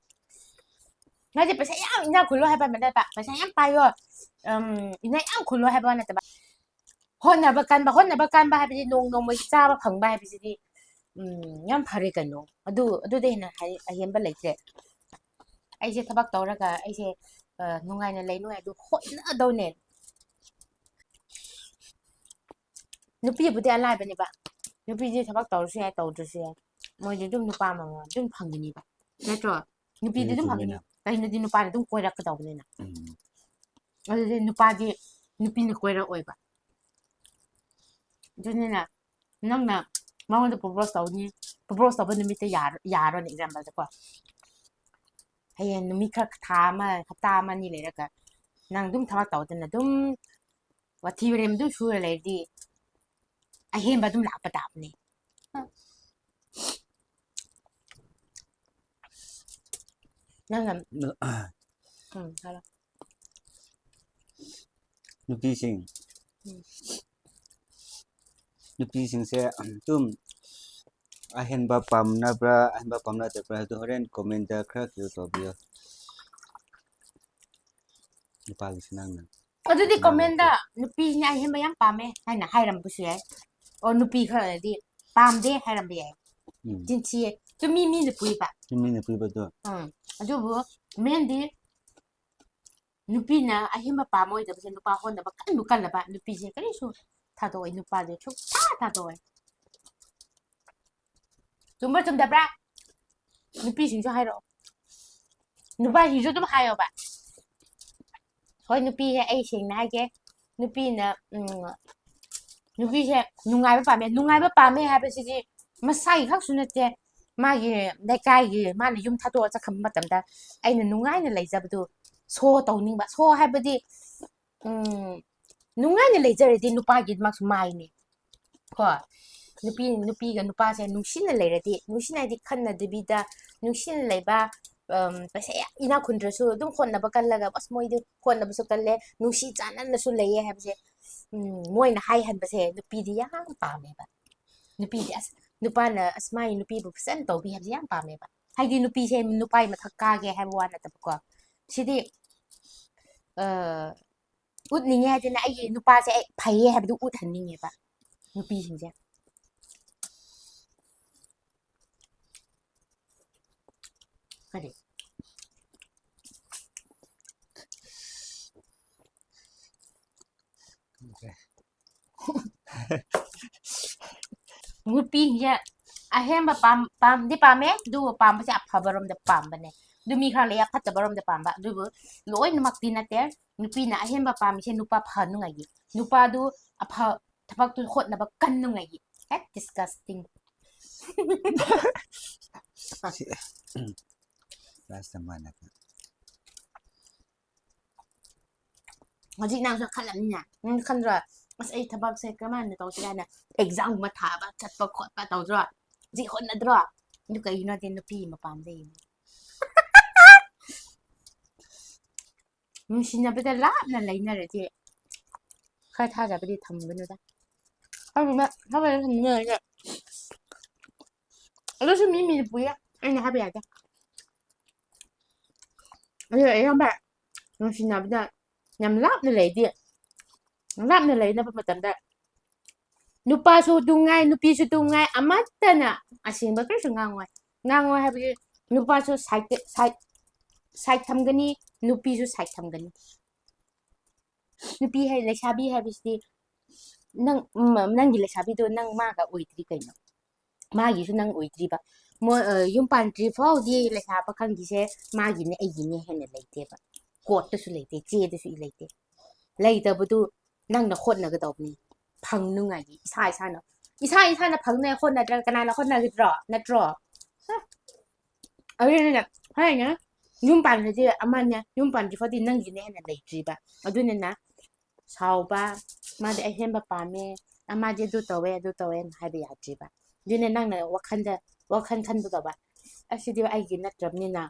ꯅꯠꯇꯦ, ꯄꯩꯁꯥ ꯌꯥꯝ ꯏꯅꯥꯛ ꯈꯨꯜꯂꯣ ꯍꯥꯏꯕ ꯑꯃ ꯅꯠꯇꯕ, ꯄꯩꯁꯥ ꯌꯥꯝ ꯄꯥꯏꯌꯣ, ꯎꯝ, ꯏꯅꯥꯛ ꯌꯥꯝ ꯈꯨꯜꯂꯣ ꯍꯥꯏꯕ ꯅꯠꯇꯕ, ꯍꯣꯠꯅꯕ ꯀꯟꯕ, ꯍꯣꯠꯅꯕ ꯀꯟꯕ ꯍꯥꯏꯕꯗꯤ ꯅꯣꯡ ꯅꯣꯡꯃꯒꯤ ꯆꯥꯕ ꯐꯪꯕ ꯍꯥꯏꯕꯁꯤꯗꯤ, ꯎꯝ, ꯌꯥꯝ ꯐꯔꯦ ꯀꯩꯅꯣ꯫ ꯑꯗꯨ, ꯑꯗꯨꯗꯩ ꯍꯦꯟꯅ ꯍꯥꯏ-, ꯑꯍꯦꯟꯕ ꯂꯩꯇ꯭ꯔꯦ꯫ ꯑꯩꯁꯦ ꯊꯕꯛ ꯇꯧꯔꯒ ꯑꯩꯁꯦ, ꯑ, ꯅꯨꯡꯉꯥꯏꯅ ꯂꯩꯅꯤꯡꯉꯥꯏ ꯑꯗꯨ ꯍꯣꯠꯅꯗꯧꯅꯦ꯫ ꯅꯨꯄꯤꯕꯨꯗꯤ ꯑꯂꯥꯏꯕꯅꯦꯕ꯫ ꯅꯨꯄꯤꯗꯤ ꯊꯕꯛ ꯇꯧꯔꯁꯨ ꯌꯥꯏ, ꯇꯧꯗ꯭ꯔꯁꯨ ꯌꯥꯏ꯫ ꯃꯣꯏꯗꯤ ꯑꯗꯨꯝ ꯅꯨꯄꯥ ꯑꯃꯃꯝ ꯑꯗꯨꯝ ꯐꯪꯒꯅꯤꯕ꯫ ꯅꯠꯇ꯭ꯔꯣ? ꯅꯨꯄꯤꯗꯤ ꯆꯨꯝꯃꯦ, ꯑꯗꯨꯝ ꯆꯨꯝꯃꯦ ꯐꯪꯒꯅꯤ꯫ ꯅꯪ꯫ ꯀꯩꯅꯣꯗꯤ ꯅꯨꯄꯥꯅ ꯑꯗꯨꯝ ꯀꯣꯏꯔꯛꯀꯗꯧꯕꯅꯤꯅ꯫ ꯎꯝ꯫ ꯑꯗꯨꯗꯤ ꯅꯨꯄꯥꯗꯤ ꯅꯨꯄꯤꯅ ꯀꯣꯏꯔꯛꯑꯣꯏꯕ꯫ ꯑꯗꯨꯅꯤꯅ ꯅꯪꯅ ꯃꯉꯣꯟꯗ propose ꯇꯧꯅꯤ, propose ꯇꯧꯕ ꯅꯨꯃꯤꯠꯇ ꯌꯥꯔ-, ꯌꯥꯔꯣꯅꯦ, exampleꯗꯀꯣ꯫ ꯍꯌꯦꯡ ꯅꯨꯃꯤꯠ ꯈꯔ, ꯊꯥ ꯑꯃ, ꯍꯞꯇꯥ ꯑꯃ ꯑꯅꯤ ꯂꯩꯔꯒ ꯅꯪ ꯑꯗꯨꯝ ꯊꯕꯛ ꯇꯧꯗꯅ ꯑꯗꯨꯝ ꯋꯥꯊꯤ ꯋꯥꯔꯦꯝ ꯑꯗꯨꯝ ꯁꯨꯔ ꯂꯩꯔꯗꯤ ꯑꯍꯦꯟꯕ ꯑꯗꯨꯝ ꯂꯥꯛꯄ ꯇꯥꯕꯅꯦ꯫ ꯅꯪꯅ ꯅ-, ꯎꯝ, ꯍꯥꯏꯔꯣ꯫ ꯅꯨꯄꯤꯁꯤꯡ, ꯎꯝ꯫ ꯅꯨꯄꯤꯁꯤꯡꯁꯦ ꯑꯗꯨꯝ ꯑꯍꯦꯟꯕ ꯄꯥꯝꯅꯕ꯭ꯔꯥ, ꯑꯍꯦꯟꯕ ꯄꯥꯝꯅꯗꯕ꯭ꯔꯥ ꯍꯥꯏꯕꯗꯣ ꯍꯣꯔꯦꯟ commentꯗ ꯈꯔ clear ꯇꯧꯕꯤꯌꯣ꯫ ꯅꯨꯄꯥꯒꯤꯁꯨ ꯅꯪꯅ ꯑꯗꯨꯗꯤ ꯀꯃꯥꯏꯅ commentꯗ ꯇꯧ? "ꯅꯨꯄꯤꯁꯤꯅ ꯑꯍꯦꯟꯕ ꯌꯥꯝ ꯄꯥꯝꯃꯦ" ꯍꯥꯏꯅ ꯍꯥꯏꯔꯝꯕꯁꯨ ꯌꯥꯏ꯫ ꯑꯣ, ꯅꯨꯄꯤ ꯈꯔꯅꯗꯤ "ꯄꯥꯝꯗꯦ" ꯍꯥꯏꯔꯝꯕ ꯌꯥꯏ꯫ ꯎꯝ꯫ ꯆꯤꯟꯊꯤꯌꯦ꯫ ꯆꯨꯝꯃꯤ, ꯃꯤꯅ ꯄꯨꯏꯕ꯫ ꯆꯨꯝꯃꯤꯅ ꯄꯨꯏꯕꯗꯣ꯫ ꯎꯝ꯫ ꯑꯗꯨꯕꯨ ꯃꯦꯟꯗꯤ ꯅꯨꯄꯤꯅ ꯑꯍꯦꯟꯕ ꯄꯥꯝꯃꯣꯏꯗꯕꯁꯦ ꯅꯨꯄꯥ ꯍꯣꯠꯅꯕ ꯀꯟꯕꯨ ꯀꯜꯂꯕ ꯅꯨꯄꯤꯁꯦ ꯀꯔꯤꯁꯨ ꯊꯥꯗꯣꯛꯑꯣꯏ, ꯅꯨꯄꯥꯗꯤ ꯁꯨꯡꯊꯥ ꯊꯥꯗꯣꯛꯑꯣꯏ꯫ ꯆꯨꯝꯕ꯭ꯔꯥ ꯆꯨꯝꯗꯕ꯭ꯔꯥ? ꯅꯨꯄꯤꯁꯤꯡꯁꯨ ꯍꯥꯏꯔꯛꯑꯣ, ꯅꯨꯄꯥꯁꯤꯡꯁꯨ ꯑꯗꯨꯝ ꯍꯥꯏꯌꯣꯕ꯫ ꯍꯣꯏ, ꯅꯨꯄꯤꯁꯦ ꯑꯩ ꯁꯦꯡꯅ ꯍꯥꯏꯒꯦ, ꯅꯨꯄꯤꯅ ꯎꯝ, ꯅꯨꯄꯤꯁꯦ ꯅꯨꯡꯉꯥꯏꯕ ꯄꯥꯝꯃꯦ꯫ ꯅꯨꯡꯉꯥꯏꯕ ꯄꯥꯝꯃꯦ ꯍꯥꯏꯕꯁꯤꯗꯤ ꯃꯁꯥꯒꯤ ꯈꯛꯁꯨ ꯅꯠꯇꯦ, ꯃꯥꯒꯤ ꯂꯩꯀꯥꯏꯒꯤ, ꯃꯥꯅ ꯌꯨꯝ ꯊꯥꯗꯣꯛꯑ ꯆꯠꯈ꯭ꯔꯕ ꯃꯇꯝꯗ ꯑꯩꯅ ꯅꯨꯡꯉꯥꯏꯅ ꯂꯩꯖꯕꯗꯨ ꯁꯣ ꯇꯧꯅꯤꯡꯕ꯫ ꯁꯣ ꯍꯥꯏꯕꯗꯤ ꯎꯝ, ꯅꯨꯡꯉꯥꯏꯅ ꯂꯩꯖꯔꯗꯤ ꯅꯨꯄꯥꯒꯤꯗꯃꯛꯁꯨ ꯃꯥꯏꯅꯦ꯫ ꯀꯣ, ꯅꯨꯄꯤ, ꯅꯨꯄꯤꯒ ꯅꯨꯄꯥꯁꯦ ꯅꯨꯡꯁꯤꯅ ꯂꯩꯔꯗꯤ, ꯅꯨꯡꯁꯤꯅ ꯍꯥꯏꯗꯤ ꯈꯠꯅꯗꯕꯤꯗ ꯅꯨꯡꯁꯤꯅ ꯂꯩꯕ, ꯎꯝ, ꯄꯩꯁꯥ ꯌꯥꯝ ꯏꯅꯥꯛ ꯈꯨꯟꯗ꯭ꯔꯁꯨ ꯑꯗꯨꯝ ꯍꯣꯠꯅꯕ ꯀꯜꯂꯒ, ꯑꯁ, ꯃꯣꯏꯗꯤ ꯍꯣꯠꯅꯕꯁꯨ ꯀꯜꯂꯦ, ꯅꯨꯡꯁꯤ ꯆꯥꯟꯅꯅꯁꯨ ꯂꯩꯌꯦ ꯍꯥꯏꯕꯁꯦ, ꯎꯝ, ꯃꯣꯏꯅ ꯍꯥꯏꯍꯟꯕꯁꯦ ꯅꯨꯄꯤꯗꯤ ꯌꯥꯝ ꯄꯥꯝꯃꯦꯕ꯫ ꯅꯨꯄꯤꯗꯤ, ꯑꯁ, ꯅꯨꯄꯥꯅ, ꯑꯁ, ꯃꯥꯒꯤ ꯅꯨꯄꯤꯕꯨ ꯐꯖꯅ ꯇꯧꯕꯤ ꯍꯥꯏꯕꯁꯦ ꯌꯥꯝ ꯄꯥꯝꯃꯦꯕ꯫ ꯍꯥꯏꯗꯤ ꯅꯨꯄꯤꯁꯦ ꯅꯨꯄꯥꯒꯤ ꯃꯊꯛ ꯀꯥꯒꯦ ꯍꯥꯏꯕ ꯋꯥ ꯅꯠꯇꯕꯀꯣ꯫ ꯁꯤꯗꯤ, ꯑ, ꯎꯠꯅꯤꯡꯉꯦ ꯍꯥꯏꯗꯅ ꯑꯩꯒꯤ ꯅꯨꯄꯥꯁꯦ ꯑꯩ ꯐꯩꯌꯦ ꯍꯥꯏꯕꯗꯨ ꯎꯠꯍꯟꯅꯤꯡꯉꯦꯕ ꯅꯨꯄꯤꯁꯤꯡꯁꯦ꯫ ꯀꯔꯤ? ꯅꯨꯄꯤꯁꯦ ꯑꯍꯦꯟꯕ ꯄꯥꯝ-, ꯄꯥꯝꯗꯤ ꯄꯥꯝꯃꯦ, ꯑꯗꯨꯕꯨ ꯄꯥꯝꯕꯁꯦ ꯑꯐꯕꯔꯣꯝꯗ ꯄꯥꯝꯕꯅꯦ꯫ ꯑꯗꯨ ꯃꯤ ꯈꯔ ꯂꯩꯌꯦ ꯐꯠꯇꯕꯔꯣꯝꯗ ꯄꯥꯝꯕ, ꯑꯗꯨꯕꯨ ꯂꯣꯏꯅꯃꯛꯇꯤ ꯅꯠꯇꯦ꯫ ꯅꯨꯄꯤꯅ ꯑꯍꯦꯟꯕ ꯄꯥꯝꯃꯤꯁꯦ ꯅꯨꯄꯥ ꯐꯅꯉꯥꯏꯒꯤ, ꯅꯨꯄꯥꯗꯨ ꯑꯐ-, ꯊꯕꯛꯇꯨ ꯍꯣꯠꯅꯕ ꯀꯟꯅꯉꯥꯏꯒꯤ꯫ That disgusting. ꯁꯤ-, last time ꯃꯥꯅ ꯍꯧꯖꯤꯛ ꯅꯪꯁꯨ ꯈꯜꯂꯝꯅꯤꯅ, ꯅꯪ ꯈꯟꯗ꯭ꯔꯣ? ꯑꯁ, ꯑꯩ ꯊꯕꯛꯁꯦ ꯀꯔꯝꯍꯥꯏꯅ ꯇꯧꯁꯤꯔꯥ ꯍꯥꯏꯅ examꯒꯨꯝꯕ ꯊꯥꯕ ꯆꯠꯄ ꯈꯣꯠꯄ ꯇꯧꯗ꯭ꯔꯣ? ꯍꯧꯖꯤꯛ ꯍꯣꯠꯅꯗ꯭ꯔꯣ? ꯑꯗꯨ ꯀꯩꯒꯤꯅꯣꯗꯤ ꯅꯨꯄꯤ ꯃꯄꯥꯝꯗꯩ ꯅꯨꯡꯁꯤꯅꯕꯗ ꯂꯥꯞꯅ ꯂꯩꯅꯔꯗꯤ ꯈꯔ ꯊꯥꯖꯕꯗꯤ ꯊꯝꯒꯅꯨꯗ꯫ ꯑꯗꯨꯅ ꯊꯥꯖꯕ ꯊꯝꯅꯤꯡꯉꯥꯏꯁꯦ ꯑꯗꯨꯁꯨ ꯃꯤ ꯃꯤꯅ ꯄꯨꯏꯌꯦ, ꯑꯩꯅ ꯍꯥꯏꯕ ꯌꯥꯗꯦ꯫ ꯑꯗꯨ ꯑꯌꯥꯝꯕ ꯅꯨꯡꯁꯤꯅꯕꯗ ꯌꯥꯝ ꯂꯥꯞꯅ ꯂꯩꯗꯤ, ꯂꯥꯞꯅ ꯂꯩꯅꯕ ꯃꯇꯝꯗ ꯅꯨꯄꯥꯁꯨ ꯇꯨꯡꯉꯥꯏ, ꯅꯨꯄꯤꯁꯨ ꯇꯨꯡꯉꯥꯏ, ꯑꯃꯠꯇꯅ ꯑꯁꯦꯡꯕ ꯀꯔꯤꯁꯨ ꯉꯥꯡꯉꯣꯏ꯫ ꯉꯥꯡꯉꯣꯏ ꯍꯥꯏꯕꯗꯤ ꯅꯨꯄꯥꯁꯨ side, side, ꯁꯥꯏꯠ ꯊꯝꯒꯅꯤ, ꯅꯨꯄꯤꯁꯨ ꯁꯥꯏꯠ ꯊꯝꯒꯅꯤ꯫ ꯅꯨꯄꯤ ꯍꯥꯏ, ꯂꯩꯁꯥꯕꯤ ꯍꯥꯏꯕꯁꯤꯗꯤ ꯅꯪ, ꯎꯝ, ꯅꯪꯒꯤ ꯂꯩꯁꯥꯕꯤꯗꯣ ꯅꯪ ꯃꯥꯒ ꯑꯣꯏꯗ꯭ꯔꯤ ꯀꯩꯅꯣ? ꯃꯥꯒꯤꯁꯨ ꯅꯪ ꯑꯣꯏꯗ꯭ꯔꯤꯕ꯫ ꯃꯣꯏ, ꯑ, ꯌꯨꯝ ꯄꯥꯟꯗ꯭ꯔꯤ ꯐꯥꯎꯗꯤ ꯂꯩꯁꯥ ꯄꯥꯈꯪꯒꯤꯁꯦ ꯃꯥꯒꯤꯅꯦ ꯑꯩꯒꯤꯅꯦ ꯍꯥꯏꯅ ꯂꯩꯇꯦꯕ꯫ ꯀꯣꯔꯠꯇꯁꯨ ꯂꯩꯇꯦ, ꯆꯦꯗꯁꯨ ꯂꯩꯇꯦ꯫ ꯂꯩꯇꯕꯗꯨ ꯅꯪꯅ ꯍꯣꯠꯅꯒꯗꯧꯕꯅꯤ꯫ ꯐꯪꯅꯉꯥꯏꯒꯤ ꯏꯁꯥ ꯏꯁꯥꯅ, ꯏꯁꯥ ꯏꯁꯥꯅ ꯐꯪꯅꯉꯥꯏ ꯍꯣꯠꯅꯗ꯭ꯔꯒ ꯀꯅꯥꯅ ꯍꯣꯠꯅꯒꯗ꯭ꯔꯣ? ꯅꯠꯇ꯭ꯔꯣ? ꯍ? ꯑꯗꯨꯅꯤꯅ ꯍꯥꯏꯅ ꯌꯨꯝ ꯄꯥꯟꯈ꯭ꯔꯗꯤ ꯑꯃꯅꯦ, ꯌꯨꯝ ꯄꯥꯟꯗ꯭ꯔꯤ ꯐꯥꯎꯗꯤ ꯅꯪꯒꯤꯅꯦ ꯍꯥꯏꯅ ꯂꯩꯇ꯭ꯔꯤꯕ꯫ ꯑꯗꯨꯅꯤꯅ ꯁꯥꯎꯕ, ꯃꯥꯗꯤ ꯑꯍꯦꯟꯕ ꯄꯥꯝꯃꯦ, ꯑ, ꯃꯥꯗꯤ ꯑꯗꯨ ꯇꯧꯋꯦ, ꯑꯗꯨ ꯇꯧꯋꯦꯅ ꯍꯥꯏꯕ ꯌꯥꯗ꯭ꯔꯤꯕ꯫ ꯑꯗꯨꯅ ꯅꯪꯅ ꯋꯥꯈꯜꯗ, ꯋꯥꯈꯜ ꯈꯟꯒꯗꯧꯕ, "ꯑꯁꯤꯗꯤ ꯑꯩꯒꯤ ꯅꯠꯇ꯭ꯔꯕꯅꯤꯅ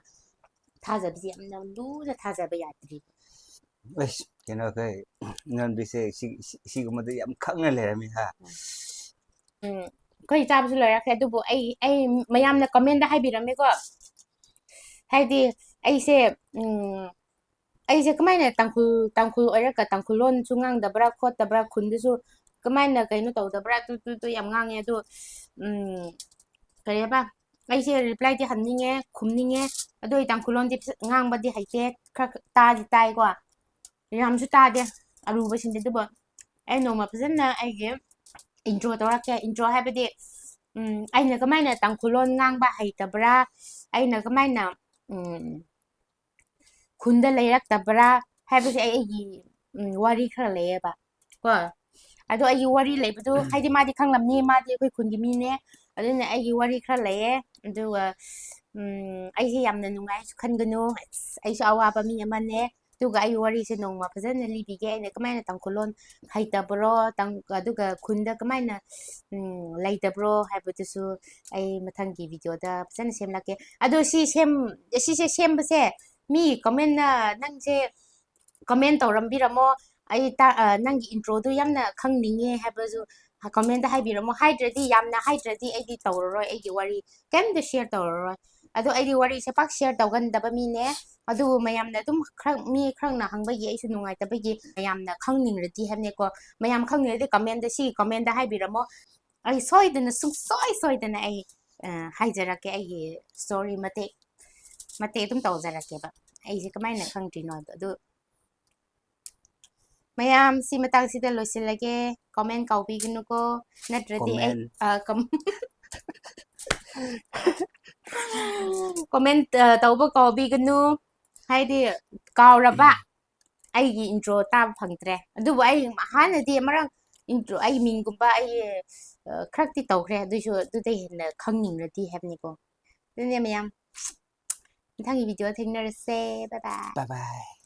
ꯊꯥꯖꯕꯁꯤ ꯌꯥꯝꯅ ꯂꯨꯅ ꯊꯥꯖꯕ ꯌꯥꯗ꯭ꯔꯤ"꯫ ꯑꯁ, ꯀꯩꯅꯣ, ꯑꯩꯈꯣꯏ ꯏꯅꯥꯎꯅꯨꯄꯤꯁꯦ ꯁꯤ-, ꯁꯤ-, ꯁꯤꯒꯨꯝꯕꯗ ꯌꯥꯝ ꯈꯪꯅ ꯂꯩꯔꯝꯃꯤ ꯍꯥ꯫ ꯎꯝ, ꯑꯩꯈꯣꯏ ꯆꯥꯕꯁꯨ ꯂꯣꯏꯔꯛꯈ꯭ꯔꯦ, ꯑꯗꯨꯕꯨ ꯑꯩ, ꯑꯩ ꯃꯌꯥꯝꯅ ꯀꯃꯦꯟꯗ ꯍꯥꯏꯕꯤꯔꯝꯃꯦꯀꯣ, ꯍꯥꯏꯗꯤ ꯑꯩꯁꯦ, ꯎꯝ, ꯑꯩꯁꯦ ꯀꯃꯥꯏꯅ ꯇꯥꯡꯈꯨꯜ, ꯇꯥꯡꯈꯨꯜ ꯑꯣꯏꯔꯒ ꯇꯥꯡꯈꯨꯜ ꯂꯣꯟꯁꯨ ꯉꯥꯡꯗꯕ꯭ꯔꯥ ꯈꯣꯠꯇꯕ꯭ꯔꯥ, ꯈꯨꯟꯗꯁꯨ ꯀꯃꯥꯏꯅ ꯀꯩꯅꯣ ꯇꯧꯗꯕ꯭ꯔꯥ, ꯑꯗꯨ, ꯑꯗꯨ, ꯑꯗꯨ ꯌꯥꯝ ꯉꯥꯡꯉꯦ꯫ ꯑꯗꯨ, ꯎꯝ, ꯀꯔꯤ ꯍꯥꯏꯕ, ꯑꯩꯁꯦ ꯔꯤꯄ꯭ꯂꯥꯏꯗꯤ ꯍꯟꯅꯤꯡꯉꯦ, ꯈꯨꯝꯅꯤꯡꯉꯦ, ꯑꯗꯨ ꯑꯩ ꯇꯥꯡꯈꯨꯜ ꯂꯣꯟꯗꯤ ꯐꯖ-, ꯉꯥꯡꯕꯗꯤ ꯍꯩꯇꯦ, ꯈꯔ ꯈꯔ ꯇꯥꯗꯤ ꯇꯥꯏꯀꯣ, ꯌꯥꯝꯁꯨ ꯇꯥꯗꯦ ꯑꯔꯨꯕꯁꯤꯡꯗꯤ꯫ ꯑꯗꯨꯕꯨ ꯑꯩ ꯅꯣꯡꯃ ꯐꯖꯅ ꯑꯩꯒꯤ ꯏꯟꯇ꯭ꯔꯣ ꯇꯧꯔꯛꯀꯦ꯫ ꯏꯟꯇ꯭ꯔꯣ ꯍꯥꯏꯕꯗꯤ, ꯎꯝ, ꯑꯩꯅ ꯀꯃꯥꯏꯅ ꯇꯥꯡꯈꯨꯜ ꯂꯣꯟ ꯉꯥꯡꯕ ꯍꯩꯇꯕ꯭ꯔꯥ, ꯑꯩꯅ ꯀꯃꯥꯏꯅ, ꯎꯝ, ꯈꯨꯟꯗ ꯂꯩꯔꯛꯇꯕ꯭ꯔꯥ ꯍꯥꯏꯕꯁꯦ ꯑꯩ, ꯑꯩꯒꯤ, ꯎꯝ, ꯋꯥꯔꯤ ꯈꯔ ꯂꯩꯌꯦꯕ ꯀꯣ꯫ ꯑꯗꯣ ꯑꯩꯒꯤ ꯋꯥꯔꯤ ꯂꯩꯕꯗꯨ, ꯍꯥꯏꯗꯤ ꯃꯥꯗꯤ ꯈꯪꯂꯝꯅꯤ, ꯃꯥꯗꯤ ꯑꯩꯈꯣꯏ ꯈꯨꯟꯒꯤ ꯃꯤꯅꯦ꯫ ꯑꯗꯨꯅ ꯑꯩꯒꯤ ꯋꯥꯔꯤ ꯈꯔ ꯂꯩꯌꯦ꯫ ꯑꯗꯨꯒ, ꯎꯝ, ꯑꯩꯁꯦ ꯌꯥꯝꯅ ꯅꯨꯡꯉꯥꯏꯁꯨ ꯈꯟꯒꯅꯨ, ꯑꯩꯁꯨ ꯑꯋꯥꯕ ꯃꯤ ꯑꯃꯅꯦ꯫ ꯑꯗꯨꯒ ꯑꯩ ꯋꯥꯔꯤꯁꯦ ꯅꯣꯡꯃ ꯐꯖꯅ ꯂꯤꯕꯤꯒꯦ, ꯑꯩꯅ ꯀꯃꯥꯏꯅ ꯇꯥꯡꯈꯨꯜ ꯂꯣꯟ ꯍꯩꯇꯕ꯭ꯔꯣ, ꯇꯥꯡ-, ꯑꯗꯨꯒ ꯈꯨꯟꯗ ꯀꯃꯥꯏꯅ, ꯎꯝ, ꯂꯩꯇꯕ꯭ꯔꯣ ꯍꯥꯏꯕꯗꯨꯁꯨ ꯑꯩ ꯃꯊꯪꯒꯤ ꯚꯤꯗꯤꯑꯣꯗ ꯐꯖꯅ ꯁꯦꯝꯂꯛꯀꯦ꯫ ꯑꯗꯣ ꯁꯤ ꯁꯦꯝ-, ꯁꯤꯁꯦ ꯁꯦꯝꯕꯁꯦ ꯃꯤ ꯀꯃꯦꯟꯅ ꯅꯪꯁꯦ ꯀꯃꯦꯟ ꯇꯧꯔꯝꯕꯤꯔꯝꯃꯣ꯫ ꯑꯩ ꯇꯥ-, ꯑ, ꯅꯪꯒꯤ ꯏꯟꯇ꯭ꯔꯣꯗꯨ ꯌꯥꯝꯅ ꯈꯪꯅꯤꯡꯉꯦ ꯍꯥꯏꯕꯁꯨ ꯀꯃꯦꯟꯗ ꯍꯥꯏꯕꯤꯔꯝꯃꯣ꯫ ꯍꯥꯏꯗ꯭ꯔꯗꯤ, ꯌꯥꯝꯅ ꯍꯥꯏꯗ꯭ꯔꯗꯤ ꯑꯩꯗꯤ ꯇꯧꯔꯔꯣꯏ, ꯑꯩꯒꯤ ꯋꯥꯔꯤ ꯀꯩꯝꯇ ꯁꯤꯌꯔ ꯇꯧꯔꯔꯣꯏ꯫ ꯑꯗꯣ ꯑꯩꯗꯤ ꯋꯥꯔꯤꯁꯦ ꯄꯥꯛ ꯁꯤꯌꯔ ꯇꯧꯒꯟꯗꯕ ꯃꯤꯅꯦ꯫ ꯑꯗꯨꯕꯨ ꯃꯌꯥꯝꯅ ꯑꯗꯨꯝ ꯈꯔ, ꯃꯤ ꯈꯔꯅ ꯍꯪꯕꯒꯤ ꯑꯩꯁꯨ ꯅꯨꯡꯉꯥꯏꯇꯕꯒꯤ ꯃꯌꯥꯝꯅ ꯈꯪꯅꯤꯡꯔꯗꯤ ꯍꯥꯏꯕꯅꯦꯀꯣ꯫ ꯃꯌꯥꯝ ꯈꯪꯅꯤꯡꯔꯗꯤ ꯀꯃꯦꯟꯗ, ꯁꯤ ꯀꯃꯦꯟꯗ ꯍꯥꯏꯕꯤꯔꯝꯃꯣ꯫ ꯑꯩ ꯁꯣꯏꯗꯅ, ꯁꯨꯡꯁꯣꯏ ꯁꯣꯏꯗꯅ ꯑꯩ, ꯑ, ꯍꯥꯏꯖꯔꯛꯀꯦ ꯑꯩꯒꯤ ꯁ꯭ꯇꯣꯔꯤ ꯃꯇꯦꯛ꯫ ꯃꯇꯦꯛ ꯑꯗꯨꯝ ꯇꯧꯖꯔꯛꯀꯦꯕ꯫ ꯑꯩꯁꯦ ꯀꯃꯥꯏꯅ ꯈꯪꯗ꯭ꯔꯤꯅꯣ ꯍꯥꯏꯕꯗꯣ꯫ ꯑꯗꯨ ꯃꯌꯥꯝ, ꯁꯤ ꯃꯇꯥꯡꯁꯤꯗ ꯂꯣꯏꯁꯤꯜꯂꯒꯦ꯫ Comment ꯀꯥꯎꯕꯤꯒꯅꯨꯀꯣ, ꯅꯠꯇ꯭ꯔꯗꯤ ꯑꯩ, comment꯫ ꯑ, com-, comment, ꯑ, ꯇꯧꯕ ꯀꯥꯎꯕꯤꯒꯅꯨ, ꯍꯥꯏꯗꯤ ꯀꯥꯎꯔꯕ, ꯑꯩꯒꯤ intro ꯇꯥꯕ ꯐꯪꯗ꯭ꯔꯦ꯫ ꯑꯗꯨꯕꯨ ꯑꯩ ꯍꯥꯟꯅꯗꯤ ꯑꯃꯔꯛ intro, ꯑꯩ ꯃꯤꯡꯒꯨꯝꯕ ꯑꯩ, ꯑ, ꯈꯔꯛꯇꯤ ꯇꯧꯈ꯭ꯔꯦ, ꯑꯗꯨꯏꯁꯨ ꯑꯗꯨꯗꯩ ꯍꯦꯟꯅ ꯈꯪꯅꯤꯡꯂꯗꯤ ꯍꯥꯏꯕꯅꯤꯀꯣ꯫ ꯑꯗꯨꯅꯦ ꯃꯌꯥꯝ, ꯃꯊꯪꯒꯤ video ꯊꯦꯡꯅꯔꯁꯦ꯫ Bye bye꯫ Bye bye꯫